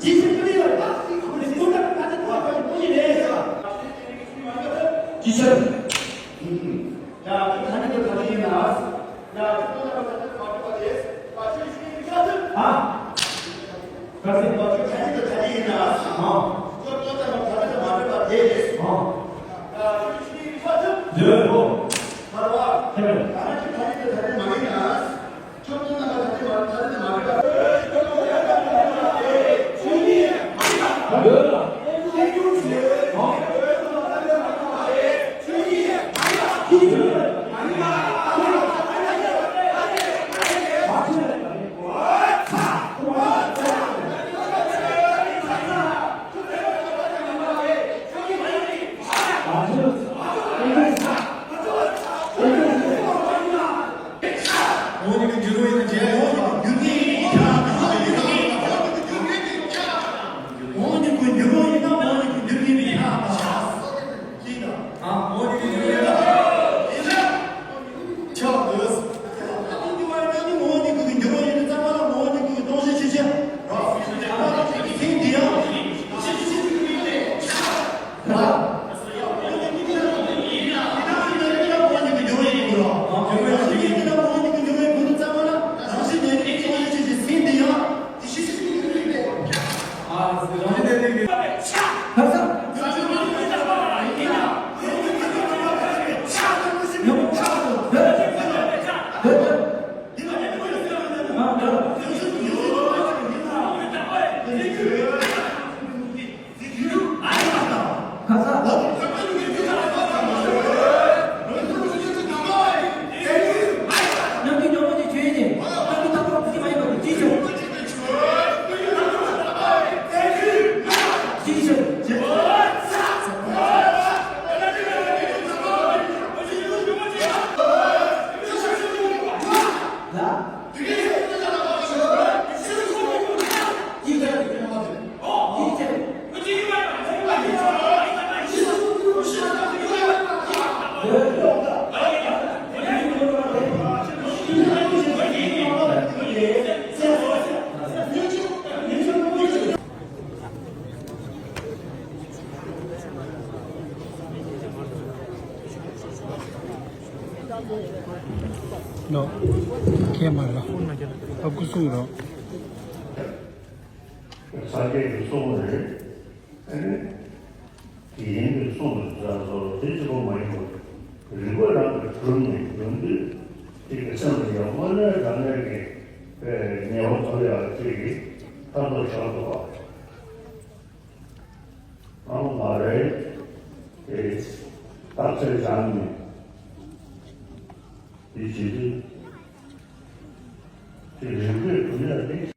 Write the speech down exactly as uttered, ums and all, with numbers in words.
ཅི་ཕྱིར་ཁོ་ནི་ལ་ད་ཅི་ཁོ་ནི་སྐུ་དྲག་ད་ཅི་ཐོག་ཁོ་ནི་ཁོ་ནི་རེད་ཟེར་བ། ཅི་ཕྱིར། ཡ་ད་ནི་འདི་ག་ནི་ཡིན་ན། ཡ་ཁོ་ན་ད་ད་ད་མ་འགྲོ་བ་རེད། ད་ཅི་ཤི་ཡིན་ན་ད། ཨ། ག་ཟེར་བ་ཅི་ཁ་ནི་ད་ད་ནི་ཡིན་ན། ཨ། ཁོ་ད་ད་ད་ད་མ་འགྲོ་བ་རེད། ཨ། ད་ཅི་ཤི་ཡིན་ན་ད། འདོད་པོ། ཐར་བ། ཐར་བ། ད་ཅི་ཁ་ནི་ད་ད་ནི་མ་ཡིན་ན། འོ་ནི་གི་འགྱུར་བ་ཡིན་ན་འཇལ་ཡོད་ལ། འགྱུར་གྱི་ཡིན་ན་འཇལ་ཡོད་ལ། འོ་ནི་གི་འགྱུར་བ་ཡིན་ན་འཇལ་ཡོད་ལ། འོ་ནི་གི་འགྱུར་བ་ཡིན་ན་འོ་ནི་གི་འགྱུར་གྱི་ཡིན་ན་འཇལ་ཡོད་ལ། ཨ། འོ་ནི་གི་འགྱུར་བ་ཡིན་ན་ཡིན་ན། ཆོག་འདུག་འགྱུར་བ་ཡིན་ན་འོ་ནི་གི་འགྱུར་བ་ཡིན་ན་ཚང་མ་ལ་འོ་ནི་གི་གཏོང་བཤད་བྱེད་བྱེད། ར། ཚིག་འདི་ཡང་། ར། ལོ། ཁྱེད་མ་ར། ཨ་ཁུ་སུ་རོ། ས་སྐྱའི་གསུང་རེད། ཨ་ནི། དེ་ཡིན་པའི་གསུང་རེད་ཟེར་སོ་དེ་གཅིག་པོ་མ་ཡིན་པར། རིག་པ་རང་གིས་གྲུབ་ནས་ཡོང་དུས་དེ་གི་སེམས་ལ་ཡང་དངོས་གནས་དྲང་གནས་ཀྱི་ཉེ་བར་ཐོབ་ཡག་ཅིག་གི་ཐབས་ལ་བཞག་འདུག་པ། ཨང་ང་རེད། དེ་རྟགས་གསལ་སྦྱངས་ནས་དེ་བྱེད་དུས། དེ་རིག་པའི་བུ་ཡ་ནི་